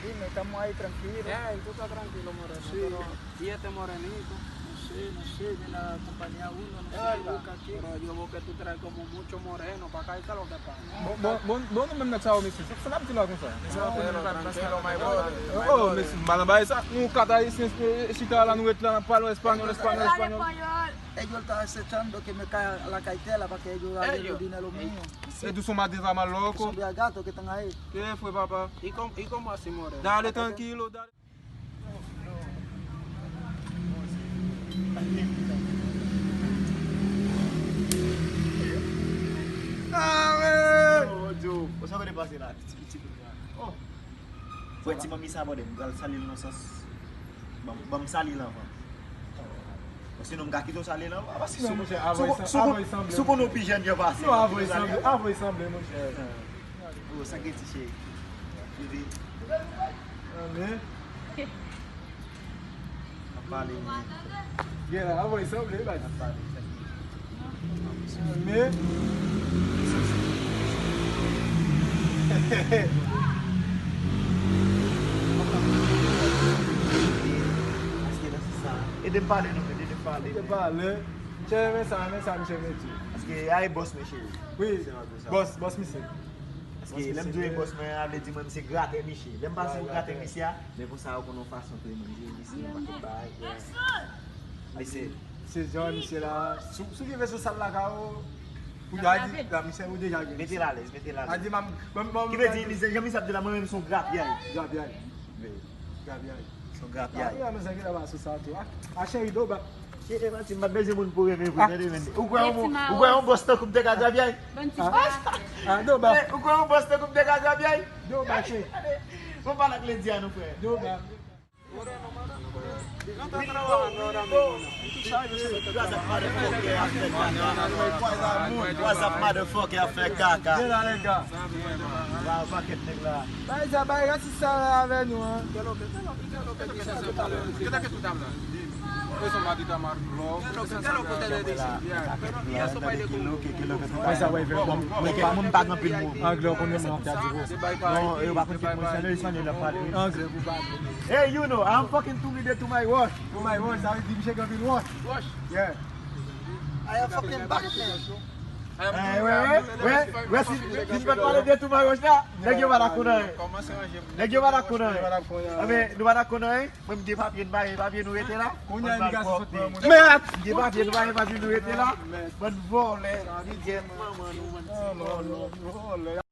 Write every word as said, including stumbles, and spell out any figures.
Dime, estamos ahí tranquilos. Eh, tú estás tranquilo, moreno, sí, pero ¿y este morenito? No sé, no sé, de la compañía uno, no sé qué busca aquí. Pero yo veo que tú traes como mucho moreno para acá, ¿y qué es lo que pasa? Bon, bon, bon, bon, nou menm nèg sa yo, mesye. Sa, sa n ap di la konsa? Tranquilo, tranquilo, my boy. Oh, mesye, m pa nan bagay sa. Nou kat ayisyen, eh, chita la, nou ret la, n ap pale espanyòl, espanyòl, espanyòl. Ellos están acechando que me caiga a la cartera para que ellos abran el dinero mío. E tou son madre va mal loco. Son gato que están ahí. ¿Qué fue, papá? ¿Y cómo, y cómo así, moreno? Dale tranquilo, dale. Amen. Yo, yo, sa konn pase la, ti piti kounye a. Oh. Wè ti manmi sa, bòdè, m pral sali l nan sans. Ban m, ban m sali l anvan. Sinon, m ka kite w sali l anvan. Sinon, monchè, avè sanble. Si w konn yon pi jèn, yo pase. Non, avè sanble, avè sanble, monchè. Oh, sa gen ti cheri. Bebe. Amen. Ap pale, wi. Gen la, avè sanble, baz. Ap pale. Amen. Ede m pale non, ede m pale. Ede m pale. Misye renmen sa, renmen sa, misye mete. Paske a e bòs, mesye. Wi, bòs, bòs misye. Paske lè m di w e bòs mwen an, vle di mwen, m se gratè misye. Lè m pase pou gratè misye a, men konsa yo konn yon fason tou e manje misye, yon pakèt bagay. Mesye. Se jan misye la, si w rive sou sal lakay ou, pou y a di, la, misye ou deja gen. Mete l alèz, mete l alèz. A di, m, m, m, ki vle di, misye, jan misye ap di la, mwen menm se yon grapyay. Grapyay. Wi. Grapyay. Se yon grapyay. Grapyay, mwen sa ki la ba sou sa tou. A, a cheri do ba. Cheri, mati, m pa bezwen moun pou renmen vre, tande, men. Ou kwè yon, ou kwè yon bòs tankou m te ka grapyay? Ah, do ba. Ou kwè yon bòs tankou m te ka grapyay? Do ba, cheri. Bon, pale ak Lady a non, frè. Do ba. What's up, motherfucker, ap fè kaka. Gen la, lè ka. Wa, pakèt nèg la. Bay sa, bay rasis sa la avè nou, an. Anglè, ou konnen mwen, an, ka di. Non, yo pa konn ki mwen, se nan espanyòl ap pale. Anglè pou pale. Hey, you know, I'm fucking two minutes to my watch. To my watch, sa vle di misye gen anpil watch. Watch? Yeah. I am fucking Batman. Eh, wè, wè, wè, wè, si, si m pa t pale de tou my watch la, nèg yo pa t ap konn anyen. Nèg yo pa t ap konn anyen. Anben, nou pa t ap konn anyen. Mwen, m gen papye, m pa gen papye, nou rete la. Kounye a imigrasyon sot pran moun. Mèt! M gen papye, nou pa gen papye, nou rete la. Bann vòlè. Gèt manman nou, bann ti vòlè.